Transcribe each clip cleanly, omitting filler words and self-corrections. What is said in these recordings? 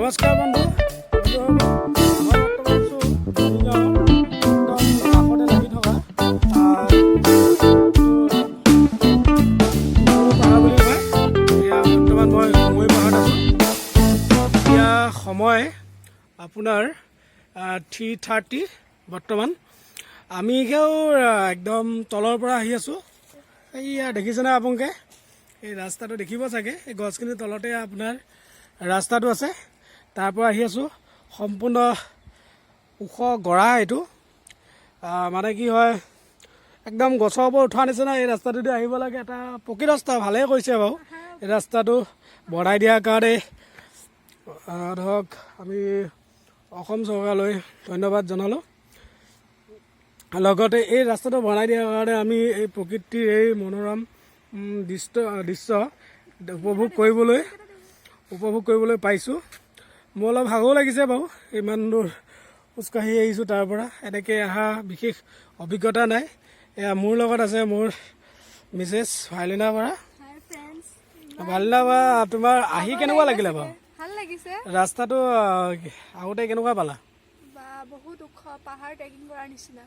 নমস্কাৰ বন্ধু বন্ধুসকল। মই বৰ্তমান আছোঁ মৰিগাঁৱৰ একদম কাষতে লাগি থকা পাহাৰ বুলি কয়। এতিয়া বৰ্তমান মই কুমৈ পাহাৰত আছোঁ। এতিয়া সময় আপোনাৰ 3:30। বৰ্তমান আমি এতিয়াও একদম তলৰ পৰা আহি আছোঁ। এইয়া দেখিছেনে আপোনালোকে? এই ৰাস্তাটো দেখিব চাগে, এই গছখিনিৰ তলতে আপোনাৰ ৰাস্তাটো আছে। তাৰ পৰা আহি আছোঁ। সম্পূৰ্ণ ওখ গৰা এইটো। মানে কি হয়, একদম গছৰ ওপৰত উঠা নিচিনা এই ৰাস্তাটোদি আহিব লাগে। এটা পকী ৰাস্তা, ভালেই কৰিছে বাৰু এই ৰাস্তাটো বনাই দিয়াৰ কাৰণে। ধৰক আমি অসম চৰকাৰলৈ ধন্যবাদ জনালোঁ। লগতে এই ৰাস্তাটো বনাই দিয়াৰ কাৰণে আমি এই প্ৰকৃতিৰ এই মনোৰম দৃশ্য উপভোগ কৰিবলৈ পাইছোঁ। মোৰ অলপ ভাগৰো লাগিছে বাৰু, ইমান দূৰ খোজকাঢ়ি আহিছোঁ। তাৰ পৰা এনেকৈ অহা বিশেষ অভিজ্ঞতা নাই। এয়া মোৰ লগত আছে মোৰ Mrs Bhailina Bora. Hi friends. Bhailina Bora, তোমাৰ আহি কেনেকুৱা লাগিলে বাৰু? ভাল লাগিছে। ৰাস্তাটো আহোঁতে কেনেকুৱা পালা? বা, বহুত ওখ পাহাৰ, ট্ৰেকিং কৰাৰ নিচিনা।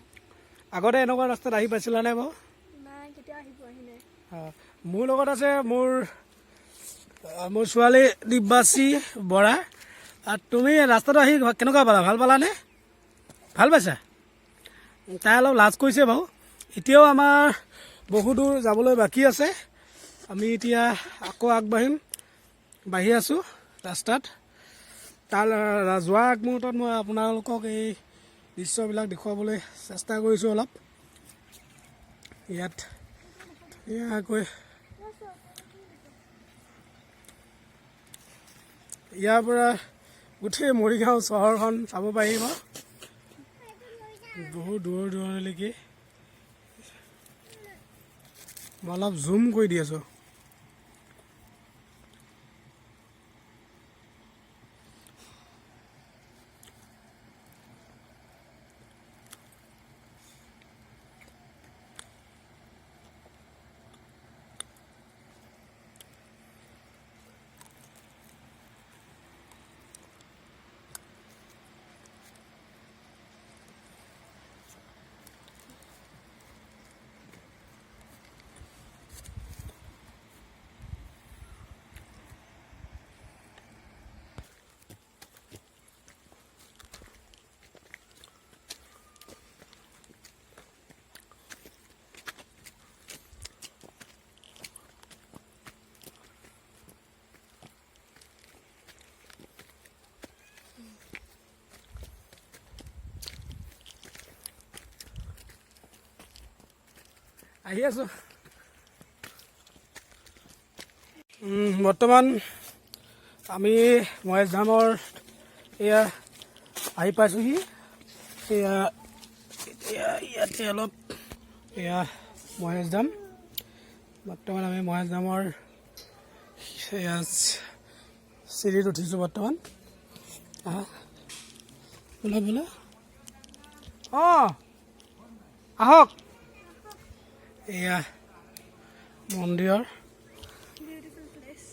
আগতে এনেকুৱা ৰাস্তাত আহি পাইছিলানে বাৰু? নাই, কেতিয়াও আহি পোৱাহি নাই। মোৰ লগত আছে মোৰ ছোৱালী দিব্যাশ্ৰী বৰা। আৰু তুমি ৰাস্তাটো আহি কেনেকুৱা পালা? ভাল পালানে? ভাল পাইছা? তাই অলপ লাজ কৰিছে বাৰু। এতিয়াও আমাৰ বহু দূৰ যাবলৈ বাকী আছে। আমি এতিয়া আকৌ আগবাঢ়িম, বাঢ়ি আছোঁ ৰাস্তাত। তাৰ যোৱা আগমুহূৰ্তত মই আপোনালোকক এই দৃশ্যবিলাক দেখুৱাবলৈ চেষ্টা কৰিছোঁ অলপ। ইয়াত ধুনীয়াকৈ ইয়াৰ পৰা গোটেই মৰিগাঁও চহৰখন চাব পাৰিব, বহু দূৰ দূৰণিলৈকে। মই অলপ জুম কৰি দি আছোঁ। আহি আছোঁ। বৰ্তমান আমি মহেশধামৰ এয়া আহি পাইছোঁহি। এয়া এতিয়া ইয়াতে অলপ, এয়া মহেশধাম। বৰ্তমান আমি মহেশধামৰ এয়া চিৰিত উঠিছোঁ বৰ্তমান। আহা, বোলা বোলা, অঁ, আহক। এয়া মন্দিৰৰ বিউটিফুল প্লেচ।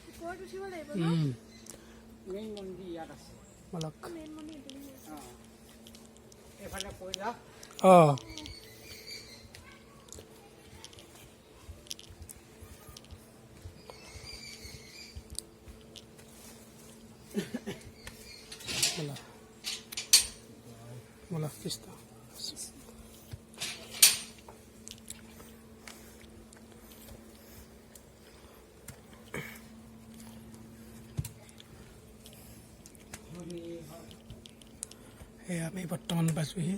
ওপৰত উঠিব লাগিব ন? মেইন মন্দিৰ ইয়াত আছে। বলক। মেইন মন্দিৰ এইপিনে আছে। অঁ, এইফালে কৈলাশ। অঁ, ব'লা ব'লা, কৃষ্ণ। এয়া আমি বৰ্তমান পাইছোঁহি।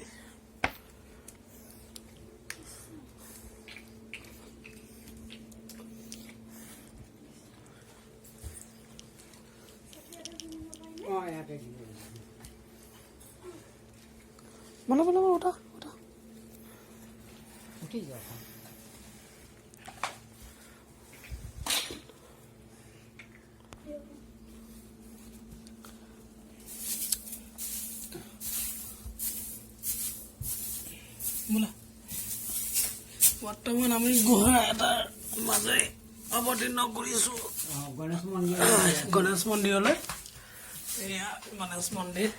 অঁ, ইয়াতে দিব। ব'লা ব'লা ব'লা, উঠা উঠা। উঠি যাওক। বৰ্তমান আমি গুহা এটাৰ মাজেৰে অৱতীৰ্ণ কৰিছোঁ। অঁ, গণেশ মন্দিৰ। গণেশ মন্দিৰলৈ। এয়া গণেশ মন্দিৰ।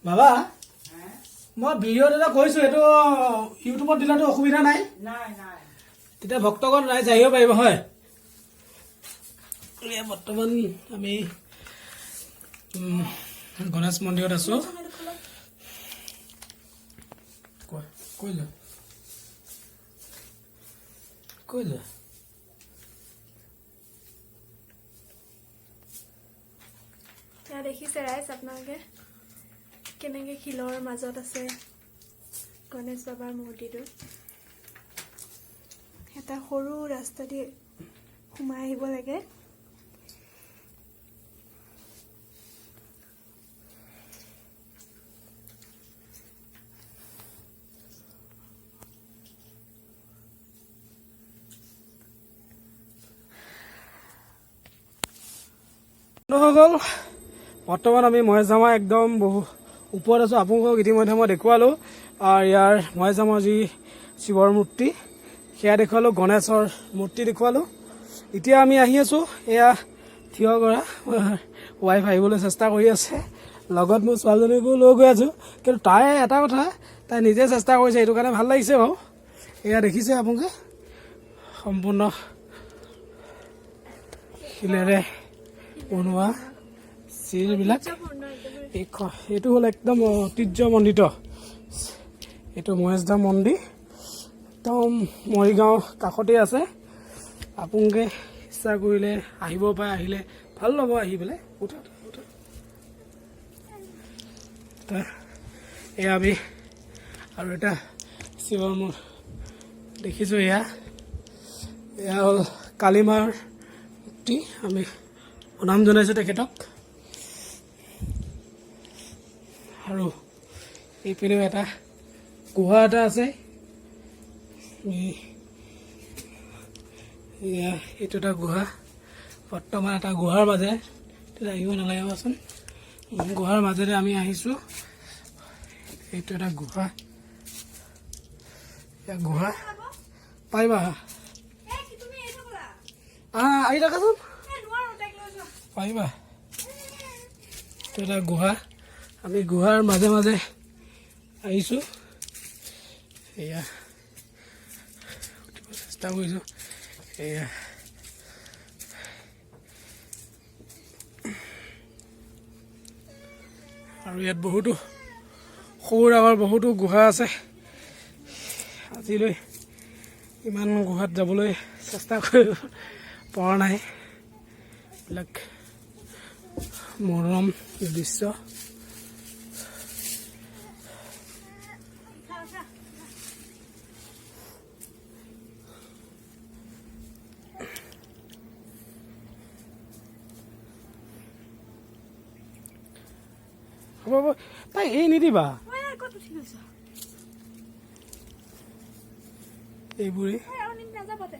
বাবা, মই ভিডিঅ'ত এটা কৈছোঁ, এইটো ইউটিউবত দিলেতো অসুবিধা নাই? নাই নাই। তেতিয়া ভক্তগণ ৰাইজ আহিব পাৰিব, হয়? এয়া বৰ্তমান আমি গণেশ মন্দিৰত আছোঁ। কোৱা, কৈ যোৱা, কৈ যোৱা। এয়া দেখিছে ৰাইজ আপোনালোকে, কেনেকৈ শিলৰ মাজত আছে গণেশ বাবাৰ মূৰ্তিটো। এটা সৰু ৰাস্তা দি সোমাই আহিব লাগে। বন্ধুসকল, বৰ্তমান আমি মহেশধামৰ একদম বহু ওপৰত আছোঁ। আপোনালোকক ইতিমধ্যে মই দেখুৱালোঁ আৰু ইয়াৰ মহেশধামৰ যি শিৱৰ মূৰ্তি সেয়া দেখুৱালোঁ, গণেশৰ মূৰ্তি দেখুৱালোঁ। এতিয়া আমি আহি আছোঁ এয়া থিয় কৰা। ৱাইফ আহিবলৈ চেষ্টা কৰি আছে, লগত মোৰ ছোৱালীজনীকো লৈ গৈ আছোঁ। কিন্তু তাই এটা কথা, তাই নিজে চেষ্টা কৰিছে, এইটো কাৰণে ভাল লাগিছে বাৰু। এয়া দেখিছে আপোনালোকে, সম্পূৰ্ণ শিলেৰে বনোৱা চিৰিবিলাক। ঐতিহ্যপূৰ্ণ একেবাৰে। এইটো হ'ল একদম ঐতিহ্যমণ্ডিত এইটো মহেশধাম মন্দিৰ, একদম মৰিগাঁও কাষতে আছে। আপোনালোকে ইচ্ছা কৰিলে আহিব পাৰে, আহিলে ভাল ল'ব আহি পেলাই। উঠা, উঠা, উঠা। এয়া আমি আৰু এটা শিৱৰ মূৰ দেখিছোঁ। এয়া এয়া হ'ল কালীমাৰ মূৰ্তি। আমি প্ৰণাম জনাইছোঁ তেখেতক। আৰু এইপিনেও এটা গুহা এটা আছে। এয়া এইটো এটা গুহা। বৰ্তমান এটা গুহাৰ মাজেৰে তেতিয়া আহিব নালাগিবচোন। গুহাৰ মাজেৰে আমি আহিছোঁ। এইটো এটা গুহা। এয়া গুহা পাৰিবা। এই, কি তুমি এইটো ক'লা? আহা, আহি থাকাচোন। এই, নোৱাৰো, তাইক লৈ যোৱা। পাৰিবা। এইটো এটা গুহা। আমি গুহাৰ মাজে মাজে আহিছোঁ। এয়া উঠিব চেষ্টা কৰিছোঁ। এয়া আৰু ইয়াত বহুতো সৰু ডাঙৰ বহুতো গুহা আছে। আজিলৈ ইমান গুহাত যাবলৈ চেষ্টা কৰিব পৰা নাই। এইবিলাক মনোৰম দৃশ্য। উঠা, উঠা। হ'ব হ'ব, তাই এই নিদিবা। ঐ, ক'ত উঠি গৈছ? এইবোৰেই। ঐ, আৰু নাযাব দে।